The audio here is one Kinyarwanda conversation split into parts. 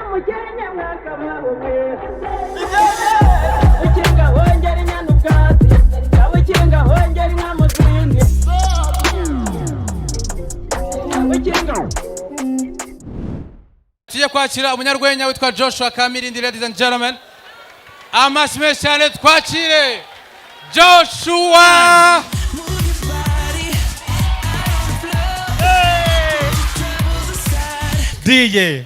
Umukenke mwakabaho mwe. Ukinga hongera inyana ubwatsi, ukinga hongera inka mu zindi. Ukinga. Tujye kwakira umunyarwenya witwa Joshua Kamirindi. Ladies and gentlemen, amashyi menshi cyane, twakire Joshua. Move your body out on the floor. Troubles aside. DJ,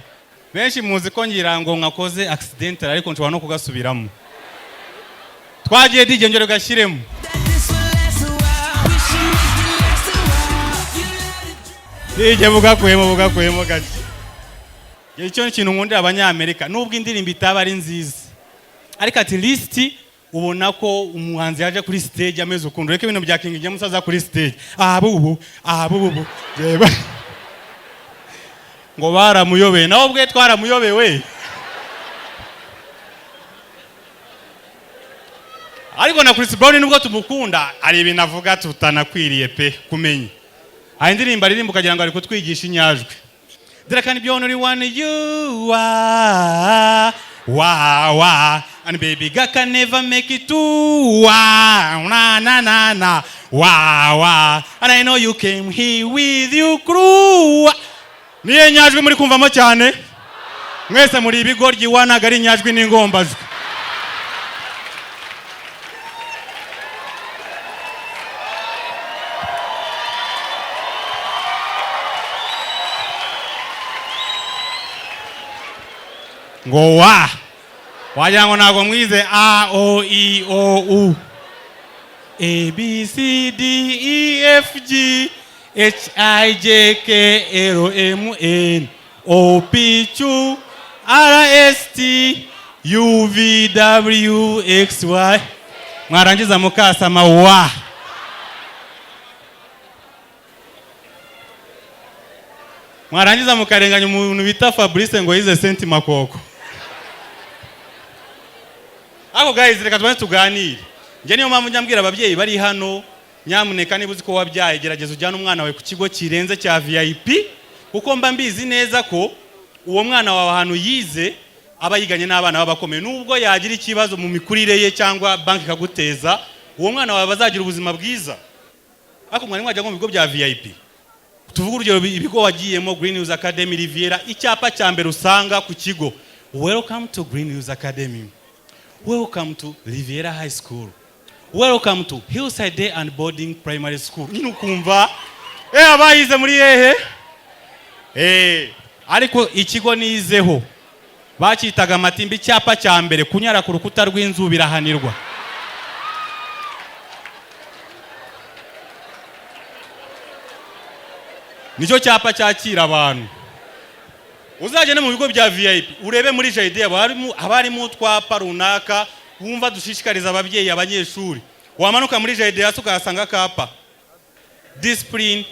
benshi muzi ko ngira ngo nkakoze accidental, ariko nshobora no kugasubiramo. Twagiye, DJ, ngero gashyiremo. That this will last a while. We should make it last a while. You let it DJ, bugakuyemo, bugakuyemo gake. Icyo ni ikintu nkundira Abanyamerika. Nubwo indirimbo itaba ari nziza, ariko at least ubona ko umuhanzi yaje kuri stage ameze ukuntu. Reka ibintu bya King James, aza kuri stage abubu abubu, reba ngo baramuyobeye, nawe ubwe twaramuyobewe. Ariko na Chris Brown, nubwo tumukunda, hari ibintu avuga tutanakwiriye pe kumenya. Hari indirimbo aririmba ukagira ngo ari kutwigisha inyajwi. There can be only one you are, wa wa, and baby girl can never make it two, wa na na na na, wa wa, and I know you came here with you crew. Niyo nyajwi muri kumvamo cyane? Mwese muri ibigoryi. Wa ntabwo ari inyajwi, n'ingombajwi. Ngo wa wagira ngo ntabwo mwize a, o, i, o, u, A, B, C, D, E, F, G, H, I, J, K, L, M, N, O, P, Q, R, S, T, U, V, W, X, Y. Mwarangiza mukasama wa. Mwarangiza mukarenganya umuntu bita Fabrice ngo yize Saint Makoko. Ariko guys, reka tubanze tuganire. Njye niyo mpamvu njya mbwira ababyeyi bari hano, nyamuneka niba uzi ko wabyaye, gerageza ujyane umwana wawe ku kigo kirenze cya VIP, kuko mba mbizi neza ko uwo mwana wawe ahantu yize aba yiganye n'abana b'abakomeye. Nubwo yagira ikibazo mu mikurire ye cyangwa banki ikaguteza, uwo mwana wawe azagira ubuzima bwiza. Ariko mwari mwajya nko mu bigo bya VIP, tuvuge urugero ibigo wagiyemo, Green Hills Academy, Riviera, icyapa cya mbere usanga ku kigo: "Welcome to Green Hills Academy, welcome to Riviera High School, welcome to Hillside Day and Boarding Primary School." Nyine ukumva abayize muri hehe? Ariko ikigo nizeho bacyitaga Amatimba. Icyapa cya mbere: kunyara ku rukuta rw'inzu birahanirwa. Nicyo cyapa cyakira abantu. Uzagende mu bigo bya VIP urebe muri jardin, haba harimo utwapa runaka wumva dushishikariza ababyeyi, abanyeshuri. Wamanuka muri jardin hasi ukahasanga akapa: "Discipline,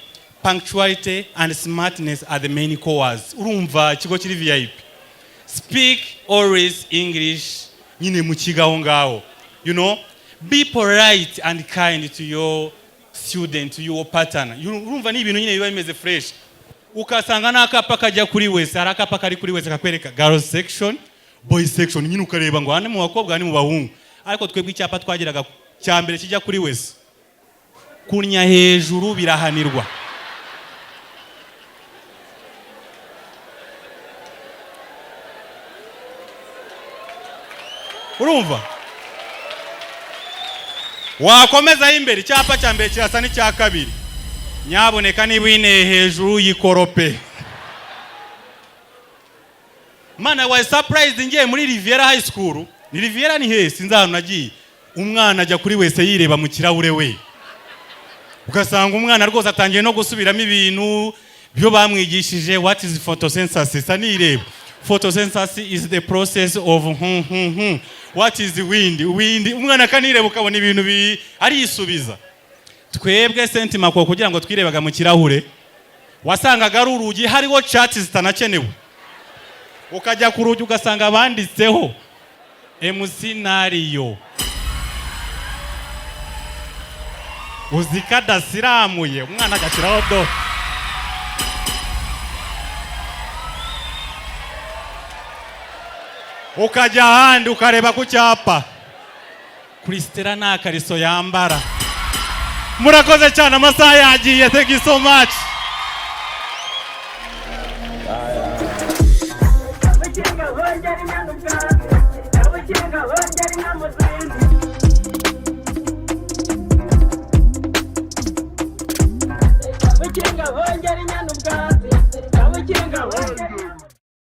punctuality and smartness are the main cores." Urumva ikigo kiri VIP. "Speak always English." Nyine mu kigo aho ngaho, be polite and kind to your student, to your partner. Urumva ni ibintu nyine biba bimeze fresh. Ukasanga n'akapa kajya kuri wese, hari akapa kari kuri wese kakwereka girls section, boy section. Nyine ukareba ngo hano mu bakobwa, hano mu bahungu. Ariko twebwe icyapa twagiraga cya mbere kijya kuri wese: kunnya hejuru birahanirwa. Urumva wakomezaho imbere, icyapa cya mbere kirasa n'icya kabiri: nyaboneka niba uyineye hejuru, yikorope. Mana, was surprised ngiye muri Riviera High School, ni Riviera, ni hehe, sinzi ahantu nagiye, umwana ajya kuri wese yireba mu kirahure we. Ugasanga umwana rwose atangiye no gusubiramo ibintu byo bamwigishije: "What is photosynthesis?" Anireba: "Photosynthesis is the process of What is wind?" Wind. Umwana akanireba, ukabona ibintu arisubiza. Twebwe Saint Mako, kugira ngo twirebaga mu kirahure, wasangaga ari urugi hariho chat zitanakenewe. Ukajya ku rugi ugasanga banditseho MC Nario, uzi ko adasiramuye, umwana agashyiraho do. Ukajya ahandi ukareba ku cyapa, Christella nta kariso yambara. Murakoze cyane, amasaha yagiye. Thank you so much. Ubukinga hongera inyana ubwatsi, ubukinga hongera inka mu zindi. Ubukinga hongera inyana ubwatsi, ubukinga hongera.